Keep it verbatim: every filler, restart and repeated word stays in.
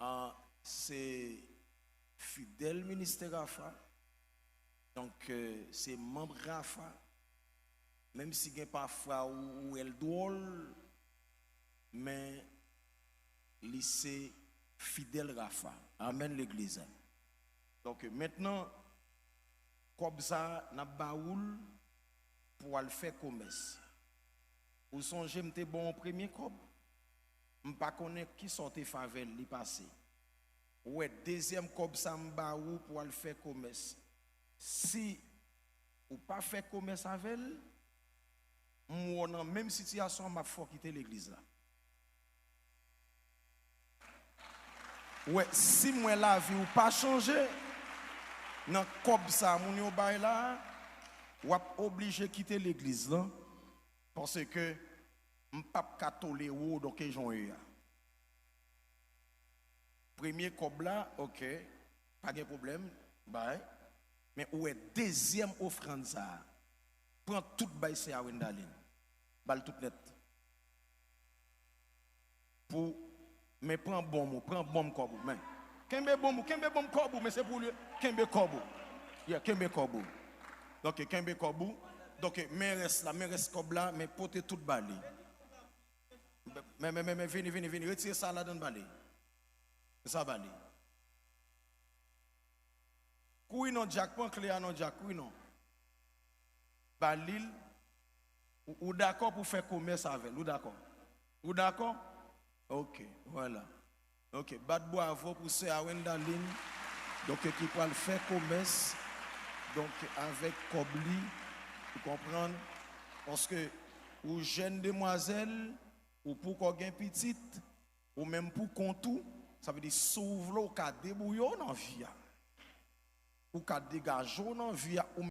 Ah, se fidèl ministè Rafa. Donk, euh, se manm Rafa. Menm si gen pafwa ou, ou wè l dwòl, men li se fidèl Rafa. Amèn, legliz. Donk, mentnan, kòb sa a, n ap ba ou l pou w al fè komès. Ou sonje m te ba w yon premye kòb? M pa konnen kisa w te fè avè l, li pase. Ou wè, dezyèm kòb sa a m ba ou pou w al fè komès. Si ou pa fè komès avè l, m wè w nan menm sitiyasyon an, m ap fè w kite legliz la. Ou wè, si m wè lavi w pa chanje, nan kòb sa a moun yo bay la a, w ap oblije kite legliz lan, paske m p ap ka tolere w donk jan w ye a. Premye kòb la, oke, pa gen pwoblèm, bay. Men ou wè dezyèm ofrann sa a, pran tout bay sè a Wendalin. Ba l tout nèt. Pou, men pran bon m ou, pran bon m kòb ou, men. Kenbe bon m ou, kenbe bon m kòb ou, men se pou li, kenbe kòb ou. Yeah, kenbe kòb ou. Donk, kenbe kòb ou. Donk, men rès la, men rès kòb la, men pote tout ba li. Men, men, men, men, vini, vini, vini, retire sa ladan ba li. Sa ba li. Kouri non, Jack, pran kle a non, Jack, kouri non. Ba li l. Ou, ou dakò pou fè komès avè l, ou dakò? Ou dakò? Oke, vwala. Oke, bat bwavo pou sè a Wendalin, donk, ki pral fè komès, donk, avèk kòb li, ou konprann? Paske ou jèn demwazèl, ou poko gen pitit, ou menm pou kont ou, sa vle di, si w vle, ou ka debouye w nan vi a. Ou ka degaje w nan vi a, ou